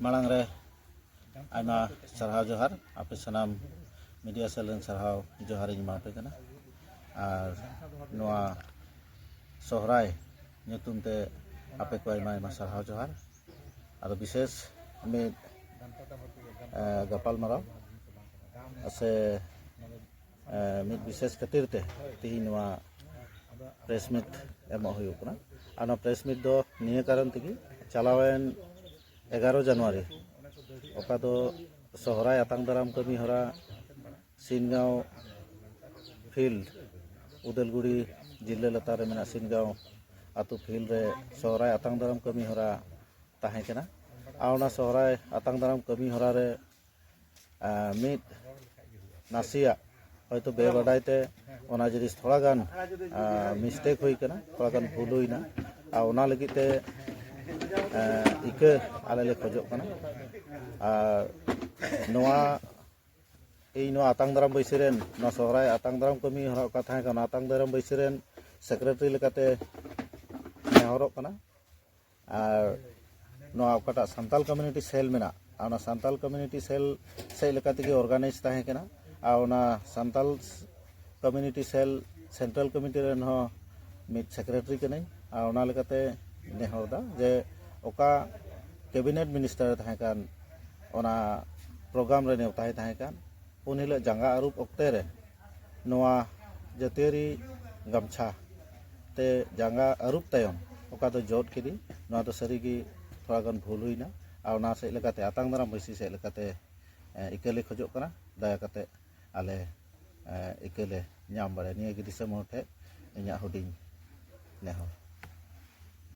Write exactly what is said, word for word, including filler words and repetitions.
ᱢᱟᱲᱟᱝ ᱨᱮ ᱟᱭᱢᱟ ᱥᱟᱨᱦᱟᱣ ᱡᱚᱦᱟᱨ, ᱟᱯᱮ ᱥᱟᱱᱟᱢ ᱢᱤᱰᱤᱭᱟ ᱥᱮᱞ ᱨᱮᱱ ᱥᱟᱨᱦᱟᱣ ᱡᱚᱦᱟᱨ ᱤᱧ ᱮᱢᱟ ᱯᱮ ᱠᱟᱱᱟ᱾ ᱟᱨ ᱱᱚᱣᱟ ᱥᱚᱦᱨᱟᱭ ᱧᱩᱛᱩᱢ ᱛᱮ ᱟᱯᱮ ᱠᱚ ᱟᱭᱢᱟ ᱟᱭᱢᱟ ᱥᱟᱨᱦᱟᱣ ᱡᱚᱦᱟᱨ᱾ ᱟᱫᱚ ᱵᱤᱥᱮᱥ ᱢᱤᱫ ᱜᱟᱯᱟᱞ ᱢᱟᱨᱟᱣ ᱥᱮ ᱢᱤᱫ ᱵᱤᱥᱮᱥ ᱠᱷᱟᱹᱛᱤᱨ ᱛᱮ ᱛᱮᱦᱮᱧ ᱱᱚᱣᱟ ᱯᱨᱮᱥ ᱢᱤᱴ ᱮᱢᱚᱜ ᱦᱩᱭᱩᱜ ᱠᱟᱱᱟ᱾ ᱟᱨ ᱱᱚᱣᱟ ᱯᱨᱮᱥ ᱢᱤᱴ ᱫᱚ ᱱᱤᱭᱟᱹ ᱠᱟᱨᱚᱱ ᱛᱮᱜᱮ, ᱪᱟᱞᱟᱣᱮᱱ ᱮᱜᱟᱨᱚ ᱡᱟᱱᱩᱣᱟᱨᱤ, ᱚᱠᱟ ᱫᱚ ᱥᱚᱦᱨᱟᱭ ᱟᱛᱟᱝ ᱫᱟᱨᱟᱢ ᱠᱟᱹᱢᱤ ᱦᱚᱨᱟ ᱥᱤᱱᱜᱟᱸᱣ ᱯᱷᱤᱞᱰ, ᱩᱫᱟᱞᱜᱩᱲᱤ ᱡᱤᱞᱟᱹ ᱞᱟᱛᱟᱨ ᱨᱮ ᱢᱮᱱᱟᱜ ᱥᱤᱱᱜᱟᱸᱣ ᱟᱹᱛᱩ ᱯᱷᱤᱞᱰ ᱨᱮ ᱥᱚᱦᱨᱟᱭ ᱟᱛᱟᱝ ᱫᱟᱨᱟᱢ ᱠᱟᱹᱢᱤ ᱦᱚᱨᱟ ᱛᱟᱦᱮᱸ ᱠᱟᱱᱟ᱾ ᱟᱨ ᱚᱱᱟ ᱥᱚᱦᱨᱟᱭ ᱟᱛᱟᱝ ᱫᱟᱨᱟᱢ ᱠᱟᱹᱢᱤ ᱦᱚᱨᱟ ᱨᱮ ᱢᱤᱫ ᱱᱟᱥᱮᱭᱟᱜ ᱦᱚᱭᱛᱳ ᱵᱮᱵᱟᱰᱟᱭ ᱛᱮ ᱚᱱᱟ ᱡᱤᱱᱤᱥ ᱛᱷᱚᱲᱟ ᱜᱟᱱ ᱢᱤᱥᱴᱮᱠ ᱦᱩᱭ ᱠᱟᱱᱟ, ᱛᱷᱚᱲᱟ ᱜᱟᱱ ᱵᱷᱩᱞ ᱦᱩᱭᱱᱟ᱾ ᱟᱨ ᱚᱱᱟ ᱞᱟᱹᱜᱤᱫ ᱛᱮ ᱤᱠᱟᱹ ᱟᱞᱮ ᱞᱮ ᱠᱷᱚᱡᱚᱜ ᱠᱟᱱᱟ᱾ ᱟᱨ ᱱᱚᱣᱟ ᱤᱧ ᱱᱚᱣᱟ ᱟᱛᱟᱝ ᱫᱟᱨᱟᱢ ᱵᱟᱹᱭᱥᱤ ᱨᱮᱱ, ᱱᱚᱣᱟ ᱥᱚᱦᱨᱟᱭ ᱟᱛᱟᱝ ᱫᱟᱨᱟᱢ ᱠᱟᱹᱢᱤ ᱦᱚᱨᱟ ᱚᱠᱟ ᱛᱟᱦᱮᱸ ᱠᱟᱱᱟ, ᱟᱛᱟᱝ ᱫᱟᱨᱟᱢ ᱵᱟᱹᱭᱥᱤ ᱨᱮᱱ ᱥᱮᱠᱨᱮᱴᱟᱨᱤ ᱞᱮᱠᱟᱛᱮ ᱱᱮᱦᱚᱨᱚᱜ ᱠᱟᱱᱟ᱾ ᱟᱨ ᱱᱚᱣᱟ ᱚᱠᱟᱴᱟᱜ ᱥᱟᱱᱛᱟᱞ ᱠᱚᱢᱤᱭᱩᱱᱤᱴᱤ ᱥᱮᱞ ᱢᱮᱱᱟᱜ, ᱚᱱᱟ ᱥᱟᱱᱛᱟᱞ ᱠᱚᱢᱤᱭᱩᱱᱤᱴᱤ ᱥᱮᱞ ᱥᱮᱫ ᱞᱮᱠᱟ ᱛᱮᱜᱮ ᱚᱨᱜᱟᱱᱟᱭᱤᱡᱽ ᱛᱟᱦᱮᱸ ᱠᱟᱱᱟ᱾ ᱟᱨ ᱚᱱᱟ Santal community cell central committee ᱨᱮᱱ ᱦᱚᱸ ᱢᱤᱫ ᱥᱮᱠᱨᱮᱴᱟᱨᱤ ᱠᱟᱹᱱᱟᱹᱧ᱾ ᱟᱨ ᱚᱱᱟ ᱞᱮᱠᱟᱛᱮ ᱱᱮᱦᱚᱨ ᱫᱟ ᱡᱮ ᱚᱠᱟ ᱠᱮᱵᱤᱱᱮᱴ ᱢᱤᱱᱤᱥᱴᱟᱨ ᱮ ᱛᱟᱦᱮᱸ ᱠᱟᱱ, ᱚᱱᱟ ᱯᱨᱳᱜᱨᱟᱢ ᱨᱮ ᱱᱮᱣᱛᱟᱭ ᱛᱟᱦᱮᱸ ᱠᱟᱱ, ᱩᱱ ᱦᱤᱞᱳᱜ ᱡᱟᱸᱜᱟ ᱟᱹᱨᱩᱵ ᱚᱠᱛᱮ ᱨᱮ ᱱᱚᱣᱟ ᱡᱟᱹᱛᱤᱭᱟᱹᱨᱤ ᱜᱟᱢᱪᱷᱟ ᱛᱮ ᱡᱟᱸᱜᱟ ᱟᱹᱨᱩᱵ ᱛᱟᱭᱚᱢ ᱚᱠᱟ ᱫᱚ ᱡᱚᱫ ᱠᱮᱫᱮ, ᱱᱚᱣᱟ ᱫᱚ ᱥᱟᱹᱨᱤᱜᱮ ᱛᱷᱚᱲᱟ ᱜᱟᱱ ᱵᱷᱩᱞ ᱦᱩᱭᱱᱟ᱾ ᱟᱨ ᱚᱱᱟ ᱥᱮᱫ ᱞᱮᱠᱟᱛᱮ ᱟᱛᱟᱝ ᱫᱟᱨᱟᱢ ᱵᱟᱹᱭᱥᱤ ᱥᱮᱫ ᱞᱮᱠᱟᱛᱮ ᱤᱠᱟᱹᱞᱮ ᱠᱷᱚᱡᱚᱜ ᱠᱟᱱᱟ, ᱫᱟᱭᱟ ᱠᱟᱛᱮ ᱟᱞᱮ ᱤᱠᱟᱹᱞᱮ ᱧᱟᱢ ᱵᱟᱲᱟᱭᱟ᱾ ᱱᱤᱭᱟᱹᱜᱮ ᱫᱤᱥᱚᱢ ᱦᱚᱲ ᱴᱷᱮᱱ ᱤᱧᱟᱹᱜ ᱦᱩᱰᱤᱧ ᱱᱮᱦᱚᱨ᱾